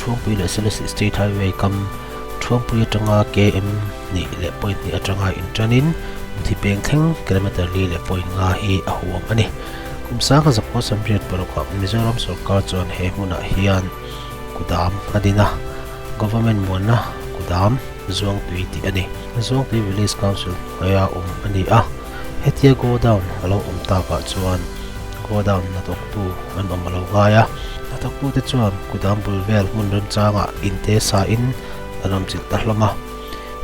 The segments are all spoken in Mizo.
Thuampui leh Selesih State Highway kam Thuampui atanga KM hnih leh point hnih atanga inṭanin Muthipeng thleng kilometre li leh point nga hi a huam a ni. Kum sangha zakua samriat parukah Mizoram sorkar chuan he hmunah hian kudam a din a, Government muanna kudam Zuangtui tih a ni. Zuangtui Village Council hnuaia awm a ni a, hetia godown a lo awm takah chuan godown hnathawktu an awm a lo ngai a. Hnathawktute chuan kudam bul vel hmun remchangah inte sain an awm chilh ta hlawm a.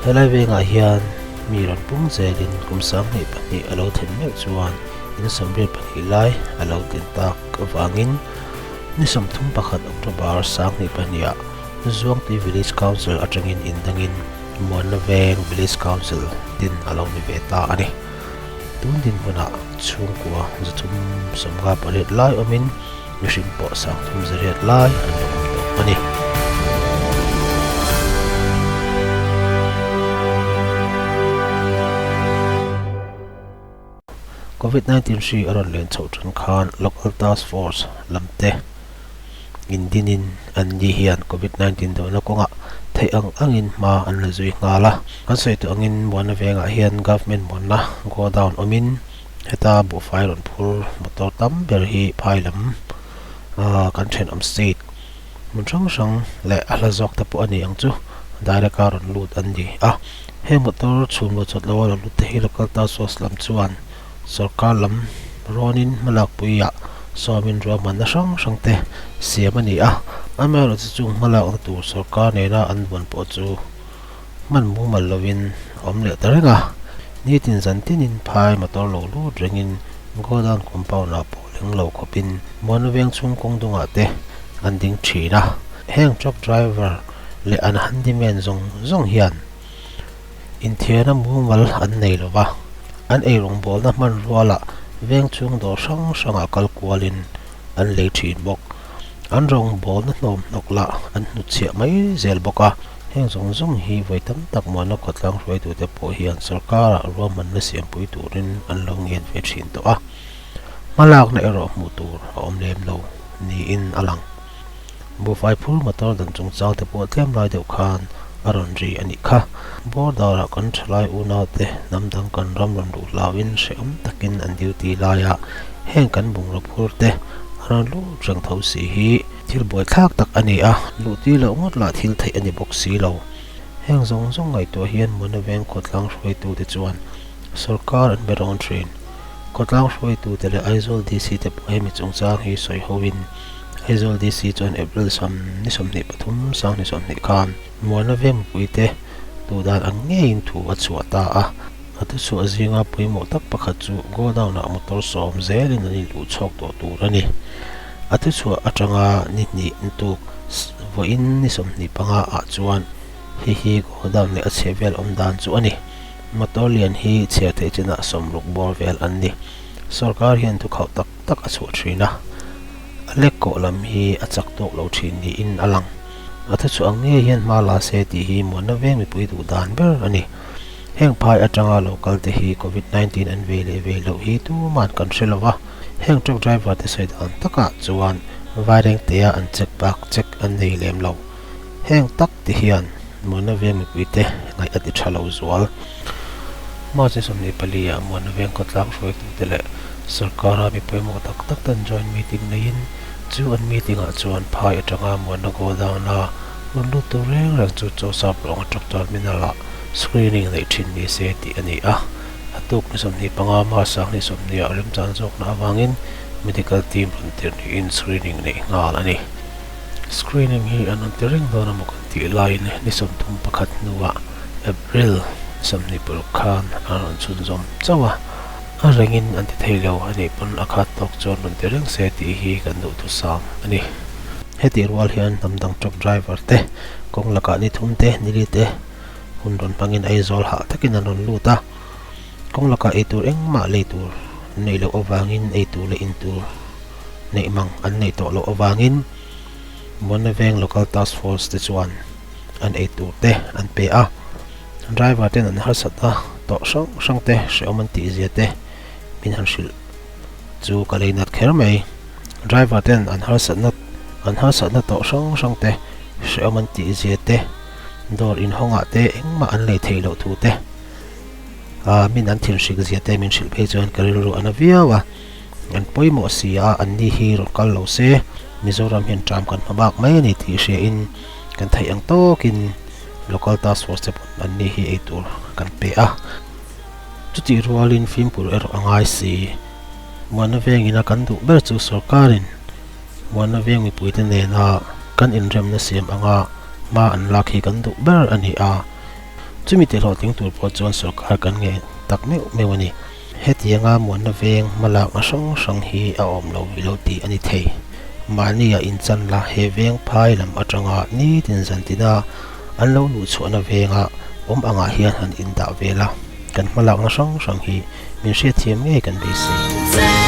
Helai vengah hian mi rawn pung zelin kum 22 a lo thlen meuh chuan in 32 lai a lo tlin tak avangin ni 31 October 2002 ah Zuangtui Village Council atangin indangin Muanna Veng Village Council din a lo ni ve ta a ni. Tun dinhmunah chhungkua 358 lai awmin mihring pawh 308 lai an lo awm tawh a ni. Covid 19 hri a rawn len chhoh tan khan Local Task Force lam te indinin an ni hian Covid 19 dohna kawngah theih ang angin hma an la zui nghal a. Kan sawi tawh angin Muanna vengah hian Government muanna godown awmin heta buhfai rawn phur motor tam ber hi phai lam kan thenawm state hmun hrang hrang leh a hla zawk te pawh a ni ang chu direct a rawn lut an ni a. Heng motor chhum lo chawt lo a lo lut te hi local task force lam chuan sorkar lam rawnin hmalakpuiah sawmin ruahmanna hrang hrang te siam a ni a. Amaherawhchu chung hmalakna tur sorkar nena an buan pawh chu hman mumal lovin a awm leh ta reng a. Nitin zan tinin phai motor lo lut rengin godown compound ah pawh leng lo khawpin Muanna veng chhung kawng dungah te an ding thin a. Heng truck driver leh an handyman zawng zawng hian inthiarna mumal an nei lo va, an eirawngbawlna hmanrualah veng chhung dawr hrang hrangah kal kualin an lei thin bawk. An rawngbawlna hnawm hnawk lah an hnutchhiah mai zel bawk a, heng zawng zawng hi vawi tam tak muanna khawtlang hruaitute pawh hian sorkarah ruahmanna siampui turin an lo ngen ve thin tawh a, hmalakna erawh hmuh tur a awm lem lo niin a lang. Buhfai phur motor dan chungchang te pawh tlem lai deuh khan a rawn ri a nih kha. Border ah kan thalai unau te hnam dang kan ram rawn luh hlauhin hrehawm takin an duty laia heng kan bungraw phur te a rawn lut reng tho si hi thil buaithlak tak a ni a, luh tui loh ngawt lah thil theih a ni bawk si lo. Heng zawng zawng ngaihtuah hian Muna Veng khawtlang hruaitu te chuan sorkar an be rawn thin. Khawtlang hruaitu te leh Aizawl DC te pawh hemi chungchang hi sawi hoin Aizawl DC chuan April sam ni 23 2020 khan Muana veng mipuite duhdan ang ngeiin thu a chhuah ta a. A thuchhuah zinga pawimawh tak pakhat chu godown-ah motor sawm zelin an inluh chhawk tawh tur a ni. A thuchhuah atanga ni hnih tuk vawiin ni 25 ah chuan hei hi godown leh a chheh vel awm dan chu a ni. Motor lian hi chhiar theih chinah 60 bawr vel an ni. Sorkar hian thukhauh tak tak a chhuah thin a. A lek kawh lam hi a chak tawk lo thin niin a lang. A thuchhuah ang ngei hian hma la se tih hi muanna veng mipui duh dan ber a ni. Heng phai atanga lo kal te hi Covid 19 an vei leh vei loh hi tuman kan hre lo va, heng truck driver te sawi dan takah chuan Vairengtea an check bak check an nei lem lo. Heng tak ti hian muanna veng mipui te ngaih a ti tha lo zual. March ni 24 ah muanna veng khawtlang hruaitute leh Sorkara mi pawimawh tak tak ten joint meeting neiin chu an meeting ah chuan phai atanga muanna godown a rawn lut tur reng reng chu Chawsap ruang truck terminal ah screening neih thin ni se tih a ni a. A tuk ni 25 March 2020 ah remchan zawkna avangin medical team rawn tirh niin screening neih nghal a ni. Screening hi an rawn ti reng dawn a maw kan tih laiin ni 31 hnuah April 26 khan an rawn chhunzawm chauh a. A rengin an ti thei lo a nih pawn a khat tawk chuan rawn ti reng se tih hi kan duhthusam a ni. Hetih rual hian hnam dang truck driver te kawng lakah ni thum te ni li te hun rawn hmangin Aizawl hah takin an rawn lut a, kawng lakah eitur engmah lei tur an neih loh avangin eitur leh intur neih mang an neih tawh loh avangin Muanna Veng Local Task Force te chuan an eitur te an pe a. Driver ten an harsat a tawh hrang hrang te hrehawm an tih zia te min han hrilh chu ka lei nat kher mai. Driver ten an harsatna an harsatna tawh hrang hrang te. Hrehawm an tih zia te, dawr inhawngah te engmah an lei theih loh thu te, ah min an thinhrik zia te min hrilh phei chuan ka rilru a na viau a. An pawimawh si a, anni hi rawn kal lo se, Mizoram hian ṭam kan hma bak mai a ni tih hriain kan theih ang tawkin Local Task Force te pawn anni hi ei tur kan pe a. Chutih rualin fimkhur erawh a ngai si. Muanna vengina kan duh ber chu sorkarin Muanna veng mipuite nena kan inremna siam anga hma an lak hi kan duh ber a ni a. Chumi ti hlawhtling tur pawh chuan sorkar kan ngen tak meuh meuh a ni. Hetianga muanna veng hmalakna hrang hrang hi a awm lo ilo tih a ni thei. Mahnia inchan la he veng phai lam atanga nitin zantina an lo luh chhuahna venga awm angah hian han indah ve la, kan hmalakna hrang hrang hi min hriatthiam ngei kan beisei.